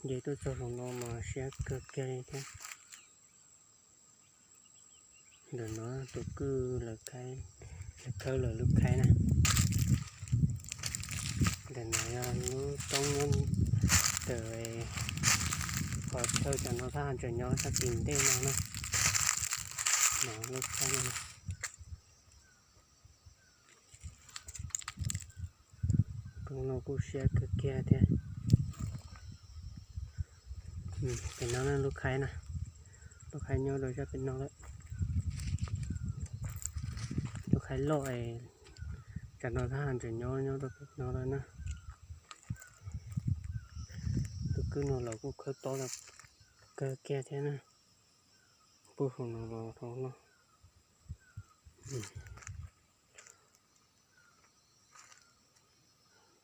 Nce tuaj txog saum no mas siab kawg kiag li thiab. Ntawm no tus kwj lawv khawb lawv lub khaib na. Ntawm no yog lub roob nyob ntawm qhov chaw cov no thab ham tseem nyob sab tim ntej no na. No lub khaib no. Roob no kuj siab kawg kiag thiab. Pem no lub khaib na, lub khaib nyob rau sab pem no lawm. Lub khaib loj es cov no thab ham tseem nyob nyob rau pem no lawm na. Tus kwj no los kuj khawb tob kawg kiag thiab na. Puag saum no los rau no.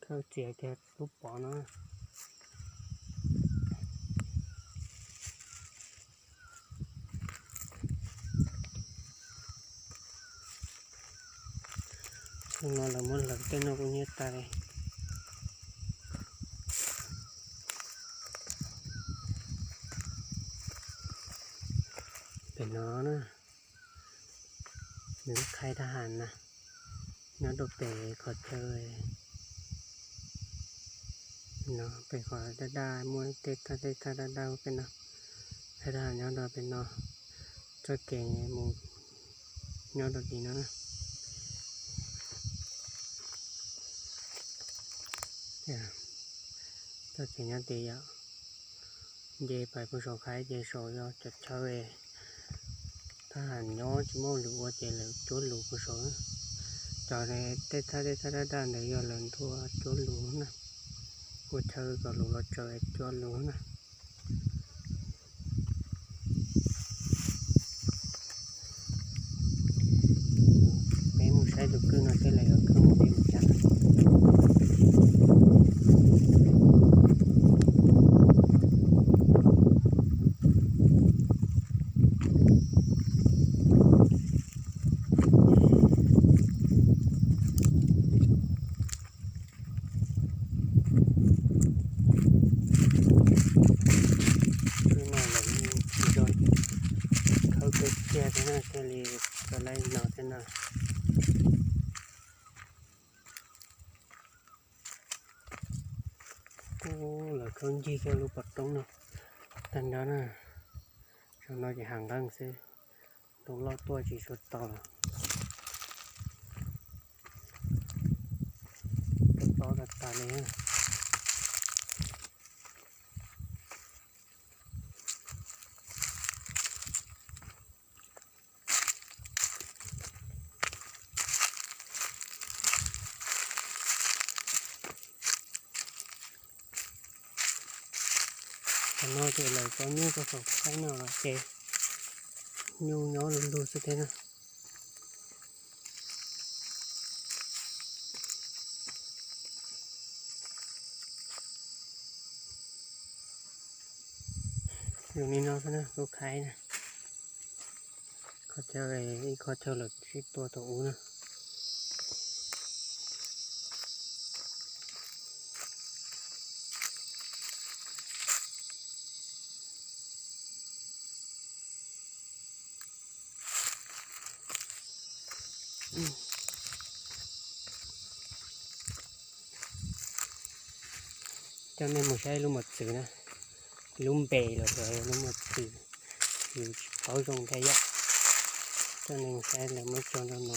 Khawb txiav kiag lub pov no. Xyoo no lawv muab hlawv tej no kuj nyiab tas li. Pem no na, nws lub khaib thab ham na, nyob rau pem qhov chaw no, pem qhov daj daj muaj tej thaj tej thaj daj daj pem no, khaib thab ham nyob rau pem no, txoj kev mus nyob rau tim no na. Txoj kev nyob tid yom, nce pais puag saum khaib ces saum yog cov chaw thab ham nyob tsis muaj lus ua ces lawv cuab lus puag saum. Cov tej thaj tej thaj daj daj ntawd yog lawv ntuas cuab lus na, ua chaw kom lus los tsaws cuab lus na. Peb mus saib tus kwj no seb lawv yuav khawb mus deb mus cas. Twb no lawm, tsis tau khawb kiag thiab na, thiaj li tau laib no thiab na. Kuj lawv khawb ncig kiag lub pov roob no tag nrho na. Saum no ces hav nqeeg xwb, tus loj tuaj tsis tshua tau lawm. Tob tob tas tas li. Qhov no ces lawv tso nyuj rau saum khaib no los ces nyuj nyob lug lug xwb thiab na. Zoo li no xwb na, lub khaib na. Qhov chaw, ib qhov chaw lawv sib tua thaum ub na. Coj nej mus saib lub mos txwv na, lub npe los lub mos txwv, yus tsis paub zoo thiab yom. Coj nej mus saib lawv muab tso rau no.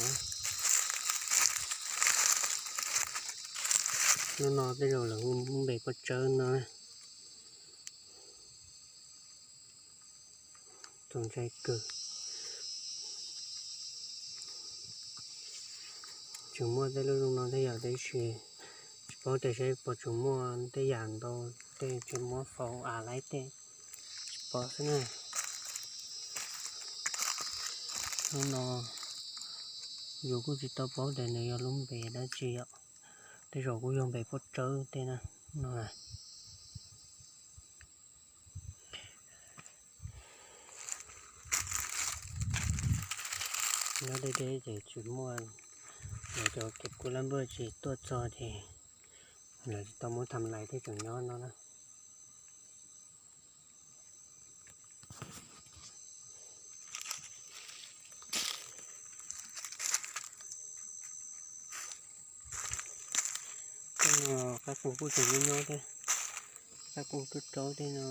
Lub no tej zaum lawv hu lub npe pob tsawb no. Txaus ntshai kawg. Tseem muaj tej lub zoo no thiab yom, tab sis tsis paub tias seb puas tseem muaj tej yam ntau tej tseem muab faus av laib tej, tsis paub xwb na. Hnub no yus kuj tsis tau paub tias nws yog lub npe dab tsi yom, tej zaum kuj yog npe pob tsawb tej na no. Nyob deb deb ces tsis muaj, lawv cov kev kub lab npaj tsis tuaj txog ces Lawv tsis tau muab tham lais thiab tseem nyob no na. Tej no qab qus kuj tseem nyob nyob thiab, qab qus raub raub tej no.